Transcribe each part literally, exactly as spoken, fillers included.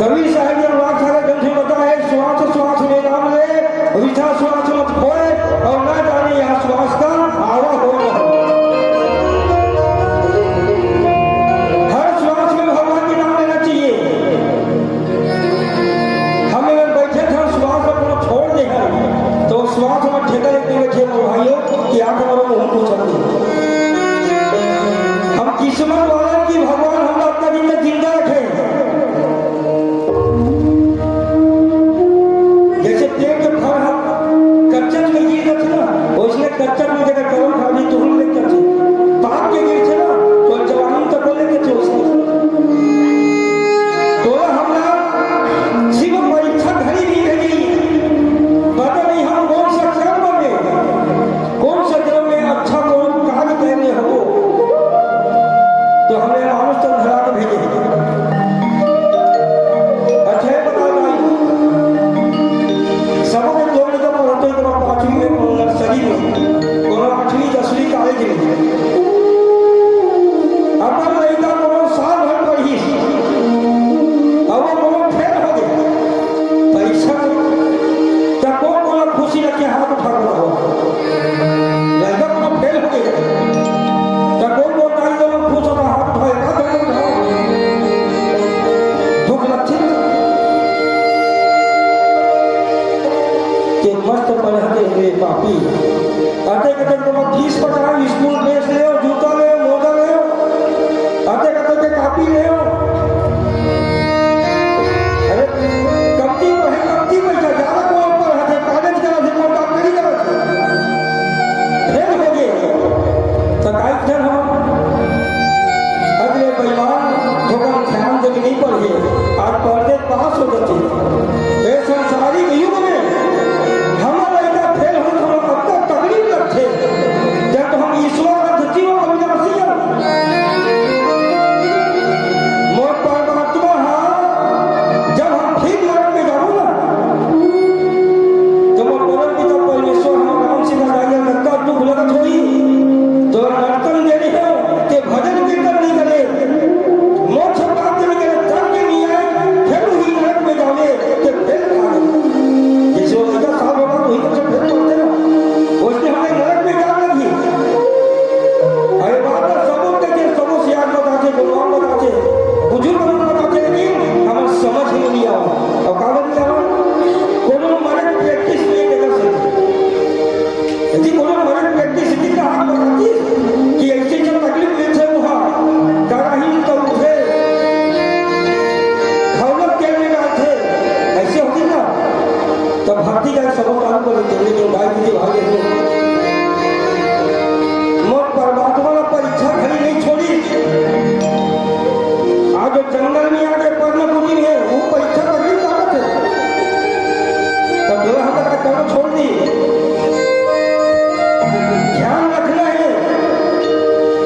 कबीर साहब जी अनुराग सागर ग्रंथ में बताए, "श्वास श्वास में नाम ले, वृथा श्वास मत खोए, और ना जाने यहाँ श्वास का आवा हो न हो।" हर श्वास में भगवान के नाम लेना चाहिए। हम अगर बैठे थे, श्वास अपना छोड़ दे हैं, तो श्वास में ठेका लेके बैठे हो भाइयों, कि आंख हमारा मुंह को चल दे। हम किस्मत वाला कि भगवान हम अपना दिन में जिंदा रखे। जैसे पेड़ के फल हम कच्चा में गिर जाते ना, उसने कच्चा में जगह कलम खा ली, तुरंत लेके जाते। पाक के गिर थे ना, तो जवानी तो बोले के थे उसको। तो हमरा सिर्फ परीक्षा घड़ी नहीं रही। पता नहीं हम कौन सा कर्म में, कौन सा जन्म में अच्छा कौन कार्य करने हो, तो हमने मानुष तन धरा के भेजे। अच्छा है, बता रहा हूँ, सबके दो लड़का पढ़ते हैं, पांचवी में, नर्सरी में, कोनो आठवीं, दसवीं, कॉलेज में। अपन लइका कोनो साल भर पढ़िस, अब वो कोनो फेल हो गया, परीक्षा में, त कोन कोन खुशी रखे हाथ उठा के बताओ। लइका कोनो फेल हो गया, त कोन कोन दाई कोनो खुश होता हाथ उठाए, हाथ उठाओ। दुख लगथे। के मस्त पढ़े हे रे पापी। अते कते के फीस पटाओ, स्कूल ड्रेस लेओ, जूता लेओ, मोजा लेओ, अते कते के कॉपी लेओ। अरे, कमती पढ़े, कमती पैसा, ज्यादा कोई ऊपर हथे, कॉलेज करा थे, कोई डॉक्टरी करा थे। फेल हो गए। तो काई थे हम? अगले बेईमान, थोड़ा ध्यान दे के नहीं पढ़े, आज पढ़ते पास हो जाते। ए संसारिक युग में हमर लइका फेल होत, हमर अतना तकलीफ लगथे, जब हम ईश्वर अर्थ जीव अविनाशी हन। मोर परमात्मा हा, जब हम फिर नरक में जाबो ना, तो मोर परम पिता परमेश्वर हमर राम सीता दाई ला अतना दुख लगत होही, तो नरकन दे रहे हो, ते भजन कीर्तन नहीं करे। मोक्ष प्राप्त नहीं करे, धन के नहीं आए, फिर वही नरक में जावे, तो फिर आवे। जैसे वो लड़का साहब होगा, वही तो सब फिर पढ़ते ना। उसने हमें नरक में जान लगी। अरे बात तो सबूत देखे, सबूत से याद बताते, गुणवान बताते, बुजुर्ग लोग बताते, लेकिन हमारे समझ में नहीं आवा। और कागज नहीं आवा, कोनो मरे practice नहीं देगा सर। यदि कोनो मरे practice इतनी का हाथ बताती कि ऐसे जो तकलीफ देते हैं वहाँ, कराही में तो उठे, घावलक तेल में डालते, ऐसे होती ना, तब भक्ति का एक सबक आरंभ कर देते, लेकिन गाय दीदी भाग लेते। मोर परमात्मा का परीक्षा घड़ी नहीं छोड़ी। आज जो जंगल में आके पढ़ना बुद्धि है, वो परीक्षा का दिन लागत है। तब दो हफ्ता का कर्म छोड़ दी। ध्यान रखना है।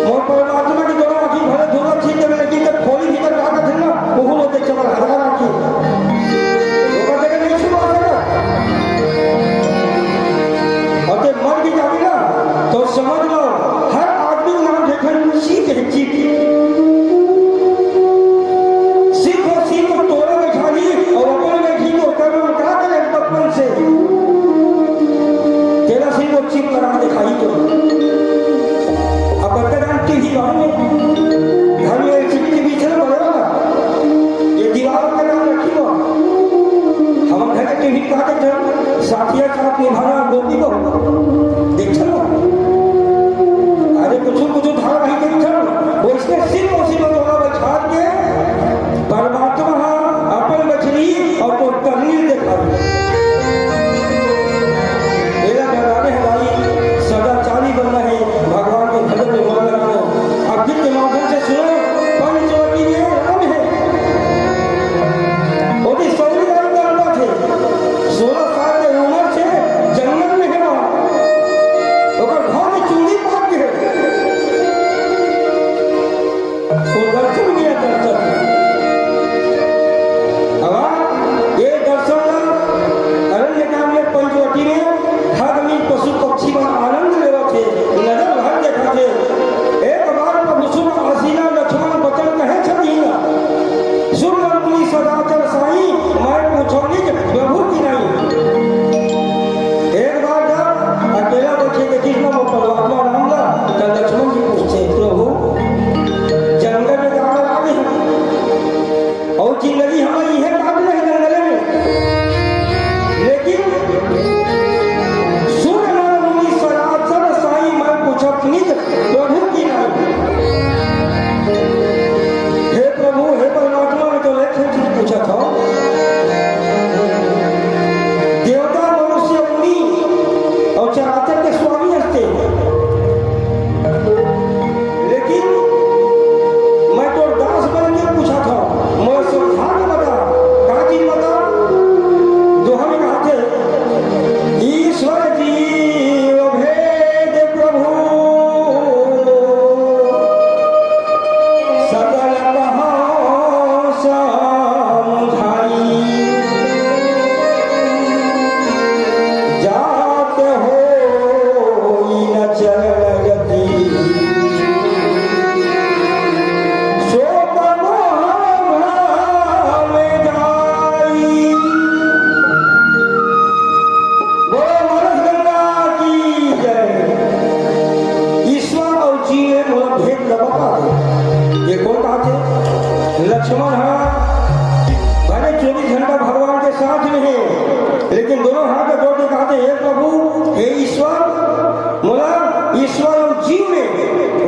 मोर परमात्मा की दोनों आंखी भले धुआं छीन देवे, लेकिन जब खोली भीतर लागत है ना, वो होते चमल हजार आंखी। वो कहते कि नहीं छुपा सका। और जब मर भी जावे ना, तो समझ लो, हर आदमी के नाम लेखन सीख है, सीख। सीखो, सीखो, तोरे बैठारी और अपन बैठी को कर्म का करे बचपन से। तेरा सिर वो चिप लगा दिखाई तो। अब बच्चा जान टीवी बाहर में, घर में एलसीडी के बीच में बड़े वाला, ये दीवार का नाम रखी हो। हम घर के टीवी का देख रहे हैं, साथिया साथ निभाना गोपी को देख रहे हो। अरे कुछ कुछ धारावाहिक देख रहे हो, वो इसके सिर वो सिर दोनों बैठा के परमात्मा हा अपन बछरी और तो तकलीफ दिखाई। मेरा डराने हमारी सदाचारी बनना है, भगवान के भजन में मन लगाना। अब गीत के माध्यम से सुनो, पंचवटी में राम है। वो भी सौरी राम का लड़का थे, सोलह साल के उम्र से जंगल में है वहाँ। ओकर भाव में चुंदी पाक के है। वो दर्शन मिला दर्शन। अब ये दर्शन ला अरण्य कांड में पंचवटी में खग मृग पशु पक्षी मन आनंद लेवत हे, नजर भर देखत हे। एक बार प्रभु सुन आसीना लक्ष्मण लक्ष्मण हा भले चौबीस घंटा भगवान के साथ में हे, लेकिन दोनों हाथ जोड़ के कहथे, "हे प्रभु, हे ईश्वर, मोला ईश्वर अउ जीव में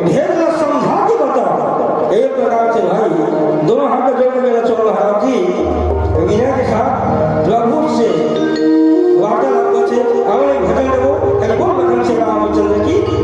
भेद ला समझा के बता।" एक प्रकार से भाई दोनों हाथ जोड़ के लक्ष्मण महाराज जी विनय के साथ प्रभु से वार्तालाप करथे। अउ एक भजन लेबो, कहीं बोल भजन से रामचंद्र की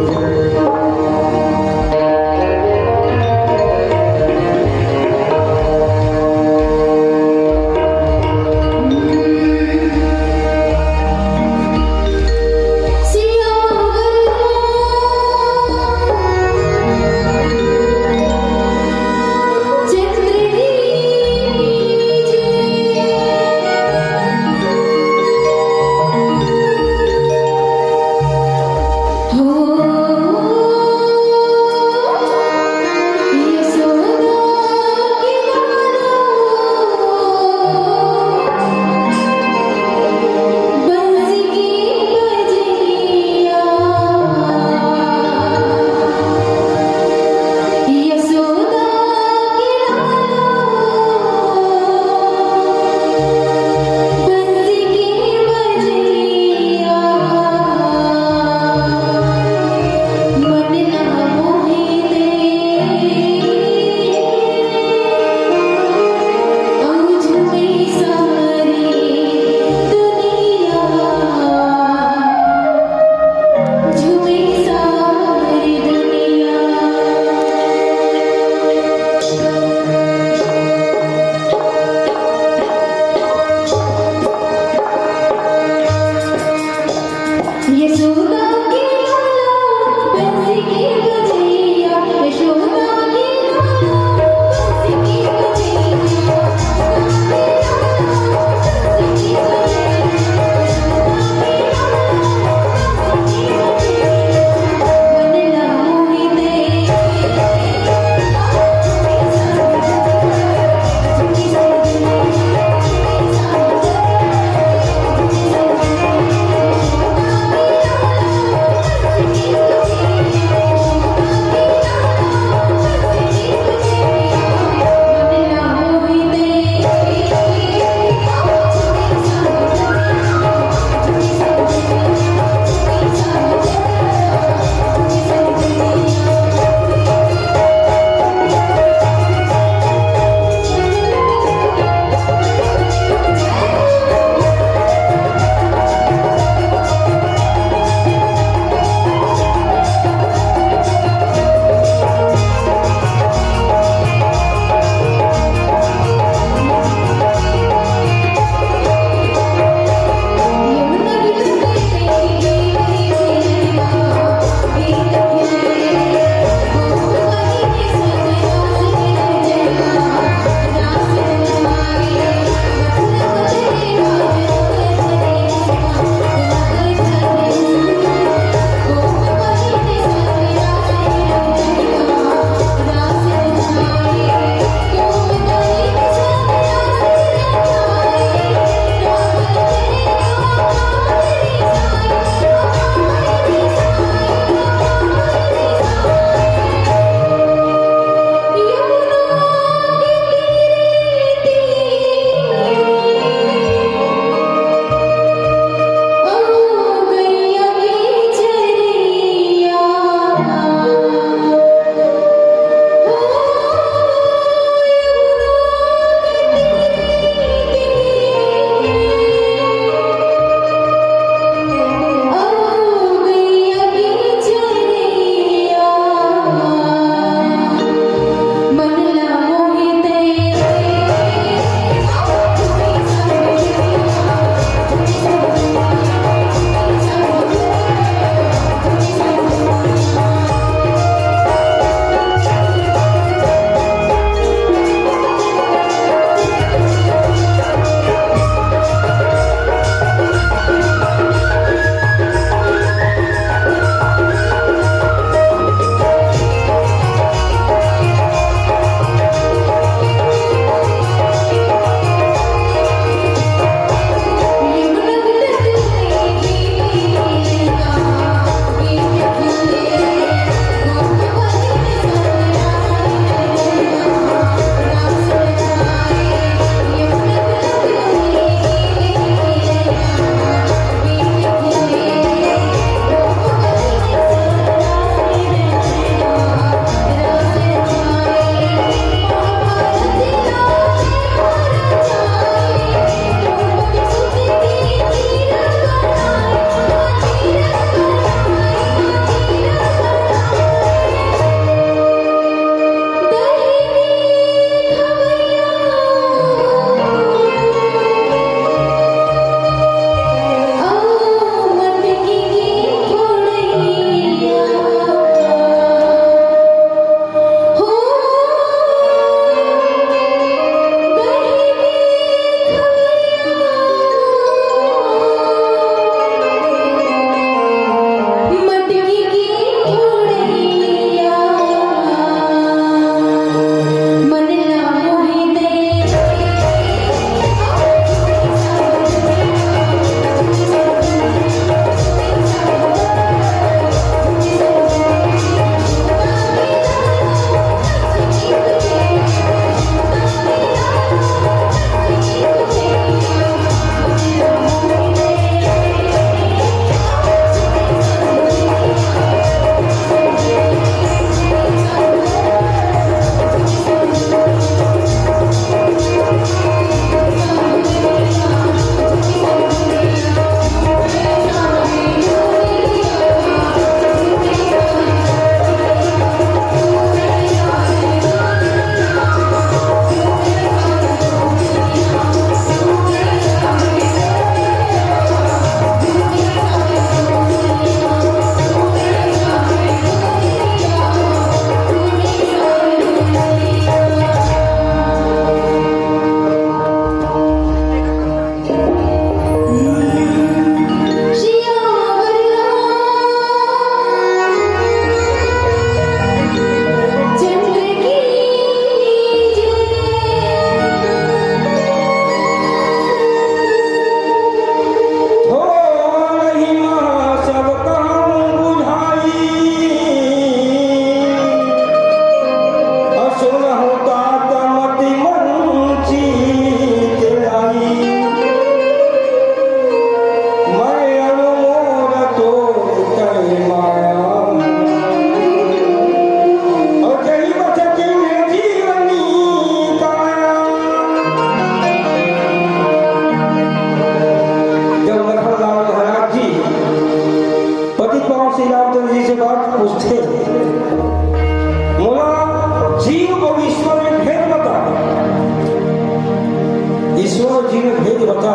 जी में भेद बता,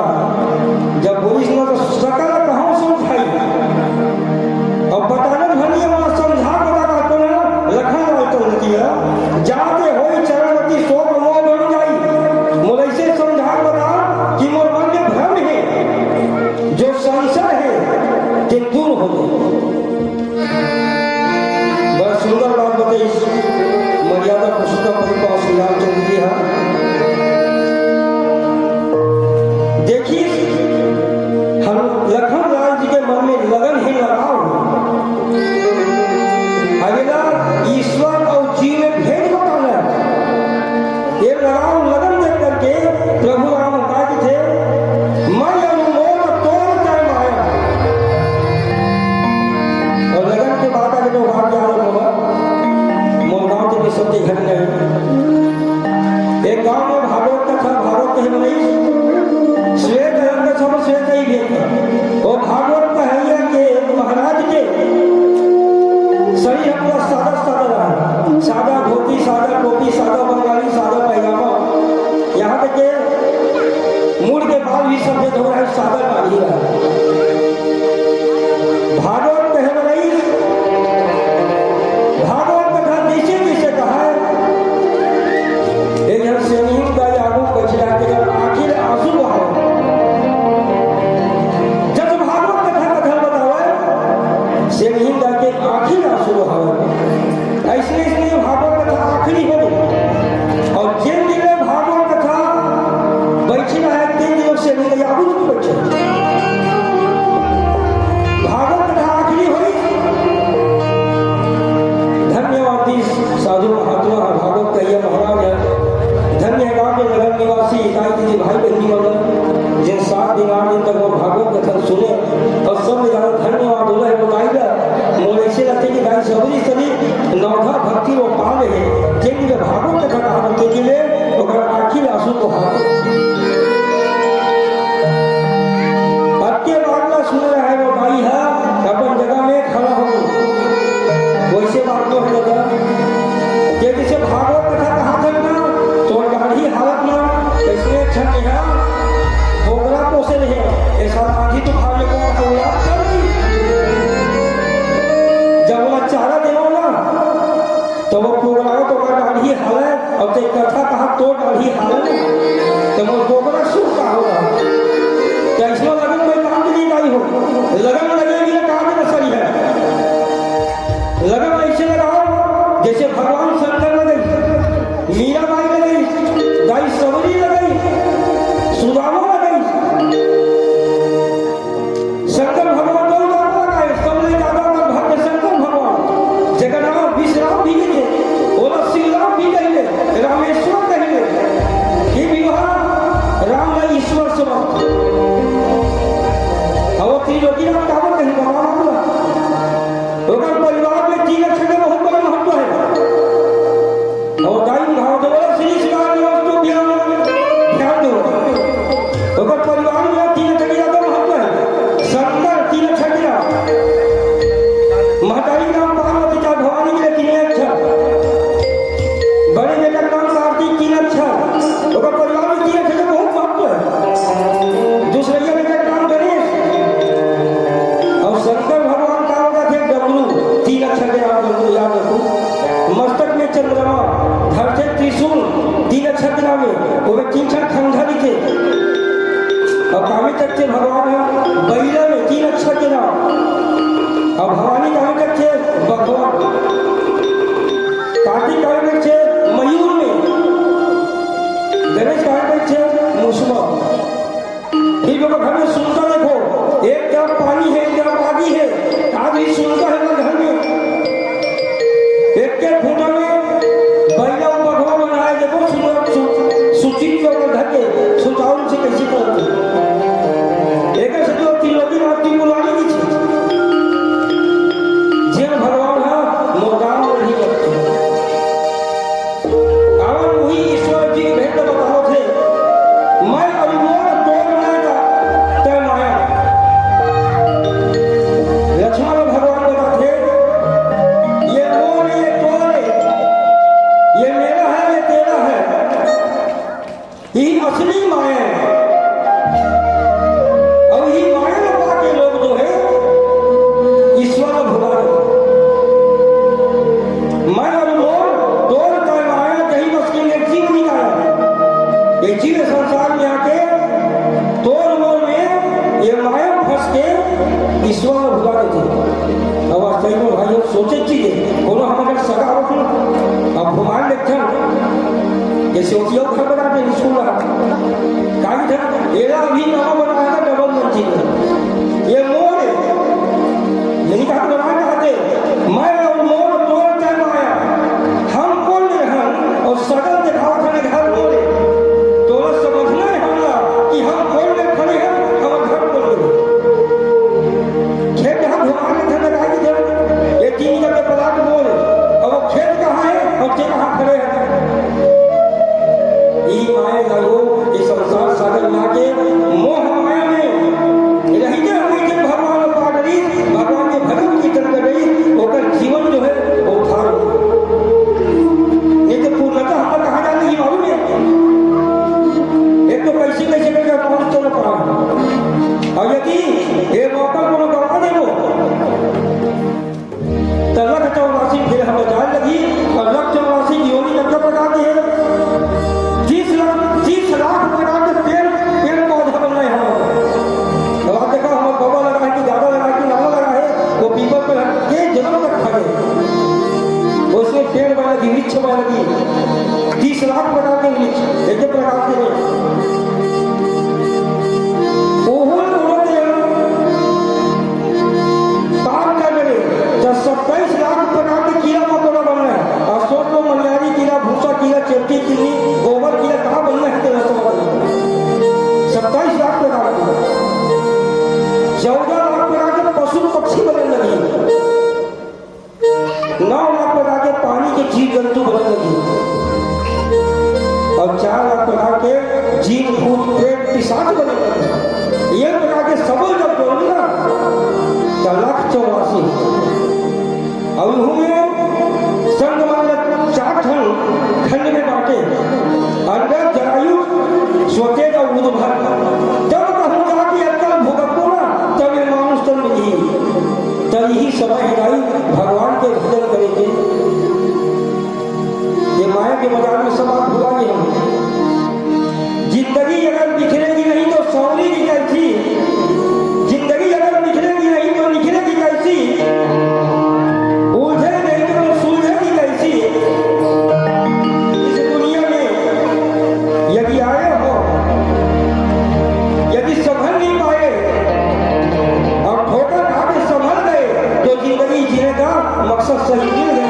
जब बोलिस ना तो सकल कहाँ समझाई। अब बताना धनी है, वहाँ समझा बता का कौन है? लखन लाल चंद किया, जाते होई चरणवती सोक मोह बन जाई। मोर ऐसे समझा बता कि मोर मन में भ्रम है, जो संशय है, ते दूर हो जाए। बड़ा सुंदर बात बताई मर्यादा पुरुषोत्तम श्री रामचंद्र जी हा। देखिए, हम लखन लाल जी के मन में लगन है, लगाव है। अगला ईश्वर और जीव में भेद बताना है। ये लगाव लगन देख करके प्रभु राम का जी थे, "मैं अनुमोद तोर तय माया।" और लगन के बात आगे तो बात याद होगा, मोर गांव के भी सत्य घटना है। एक गांव में भागवत कथा, भागवत कहे मनई, श्वेत रंग सब श्वेत ही भेद। वो भागवत कहैया के महाराज के शरीर हम पूरा सादा सादा रहा, सादा धोती, सादा टोपी, सादा बंगाली, सादा पैजामा, यहाँ तक के मूड़ के बाल भी सफेद हो रहा है, सादा दाढ़ी रहा। भागवत कहे वाला ही, भागवत कथा जैसे जैसे कहा है, एक जन सेवहीन का आगू बछड़ा के जब आंखी ले आंसू बहावे, जब भागवत कथा कथा बतावे, सेवहीन का के आंखी ले आंसू बहावे। ऐसे इसलिए भागवत कथा आखिरी हो गई। और जिन दिन में भागवत कथा बैठी रहे, तीन दिनों से नहीं आगू नहीं बैठे। भागवत कथा आखिरी हुई। धन्यवाद इस साधु महात्मा भागवत कहिया महाराज है। धन्य है गांव के नगर निवासी इकाई दीदी भाई बहनी मंडल, जिन सात दिन आठ दिन तक वो भागवत कथा सुने और सब ने ज्यादा धन्यवाद बोला है, बताइएगा। मोर ऐसे लगते कि भाई सबरी सभी नवधा भक्ति वो पावे है, जिन दिन भागवत कथा कहा बनते के लिए, ओकर आंखी आंसू को हाथ। अतके बात ला सुन रहा है वो दाई है, अपन जगह में खड़ा हो गई। वैसे बात तो है दादा, ये जैसे भागवत कथा कहा था ना, तो गाढ़ी हालत में कैसे छन है, बोगरा पोसे रहे, ऐसा आंधी तूफान में कौन औलाद कर दी? जब वो चारा देवा ना, तो वो पूरा तो का गाढ़ी हालत, और ते कथा कहा तो गाढ़ी हालत, तो वो बोगरा सुर का होगा। तो इसमें लगन कोई काम की नहीं आई हो, लगन लगेगी ना काम में सही है। लगन ऐसे लगाओ जैसे भगवान शंकर लगे, मीराबाई लगे, दाई सबरी लगे, सुदामा लगे। शंकर भगवान बहुत ज्यादा लगा है, सबले ज्यादा ओकर भक्त शंकर भगवान, जेकर नाम विश्राम भी कहिथे, ओला श्री राम भी कहिथे, रामेश्वर कहिथे। ये विवाह राम ला ईश्वर समझ। अब वो त्रिलोकी राम का कही बता ना। ओकर परिवार में तीन अक्षर के बहुत बड़ा महत्व है। और दाई उठाओ तो बोलो, "श्री शिवाय नमस्तुभ्यं।" ध्यान दो। ओकर परिवार में तीन अक्षर के ज्यादा महत्व है। शंकर तीन अक्षर के नाम। महतारी नाम पार्वती का भवानी के तीन अक्षर। बड़े बेटा का नाम कार्तिक तीन अक्षर। ओकर परिवार में तीन अक्षर के बहुत महत्व है। दूसरे बेटा का नाम गणेश। और शंकर भगवान का होता थे डमरू, तीन अक्षर के नाम डमरू याद रखो। मस्तक में चंद्रमा, धरते त्रिशूल, तीन अक्षर के नाम है। वो में तीन चार खंडा लिखे। और कामे तक के भगवान है, बैला में तीन अक्षर के नाम। और भवानी कामे तक के भगवान। कार्तिक कामे तक के मयूर में। गणेश कामे तक के मुसवा। फिर लोग घर में सुनता देखो, एक ड्राम पानी है, एक ड्राम आगी है, आज भी सुनता है ना घर में। एक के फूटा में बैला भगवान बनाए, देखो सुंदर सु-, सुचित के ऊपर ढके, सुचारू से कैसे करते। एक ऐसे जो त्रिलोकी नाथ की पुरानी की चीज। जिन भगवान है, मोर गांव में ही करते। कावन उही ईश्वर जी के भेद बतावत हे, "मैं अउ मोर तोर नैं का तय माया।" लक्ष्मण भगवान बताथे, "ये मोर, ये तोर, ये मेरा है, ये तेरा है।" ये असली माया है। सोचियो घर बना के स्कूल रहा। काई था, एला अभी नवा बनाया था डबल मंजिल। ये मोर है। नहीं कहा तो बना चाहते। मैं और मोर तोर टाइम आया। हम कौन ले हम और सगल दिखावा था घर मोरे। तोरा समझना है हमरा कि हम कौन ले खड़े हैं, हम घर कौन ले। खेत हम घुमा के धन लगाई दे। ये तीन जगह प्लाट मोर। अब वो खेत कहाँ है और के कहाँ खड़े हैं? ई माया लगो, ये संसार सागर में आके मोह माया में रहिते हुए जब भगवान पाट रही, भगवान के भजन कीर्तन कर रही, ओकर जीवन जो है वो उद्धार हो। ये तो पूर्णतः हम कहाँ जाने की मालूम है। एक तो कैसे कैसे करके पहुंच तो ना पाए। और यदि ये मौका को गवा देबो, त लख चौरासी फेर हम जान लगी, और लख चौरासी की योनि कतका प्रकार की है? तीस लाख, तीस लाख प्रकार के पेड़, पेड़ पौधा बन रहे हैं। अब आप देखा, हमारे बाबा लगा है कि दादा लगा है कि नाना लगा है, वो पीपल पर के जन्म तक खा गए। उसमें पेड़ बना लगी, वृक्ष बना लगी, तीस लाख प्रकार के वृक्ष, एक एक प्रकार के वृक्ष। ओहू उड़ते हैं। काम कर रहे, जब सत्ताईस लाख प्रकार के कीड़ा मकोड़ा बन रहे हैं, अशोक को मनियारी कीड़ा, भूसा कीड़ा, चेपटी किन्नी, गोबर कीड़ा, कहाँ बन रहे हैं तेरा समझ? सत्ताईस लाख प्रकार के, चौदह लाख प्रकार के पशु पक्षी बनने लगे, नौ लाख प्रकार के पानी के जीव जंतु बनने लगे, और चार लाख प्रकार के जीव भूत प्रेत पिशाच बनने लगे। ये प्रकार के सबल जब जोड़ू ना, तो लाख चौरासी। और उहू में संग मंडल चार ठन खंड में बांटे। अंडज, जरायु, स्वतेज और उद्भट। जब कहूँ जाके अक्कल भुगतबो ना, तब ये मानुष तन मिली। तब यही समय ही नहीं, भगवान के भजन करे के। ये माया के बाजार में सब बात भुला गए हम। जिंदगी अगर बिखरेगी नहीं तो संवरेगी कैसी? जिंदगी अगर बिखरेगी नहीं तो निखरेगी कैसी? उलझे नहीं तो सुलझेगी कैसी? इस दुनिया में यदि आए हो, यदि संभल नहीं पाए और ठोकर खा के संभल गए, तो जिंदगी जीने का मकसद सही मिल गया।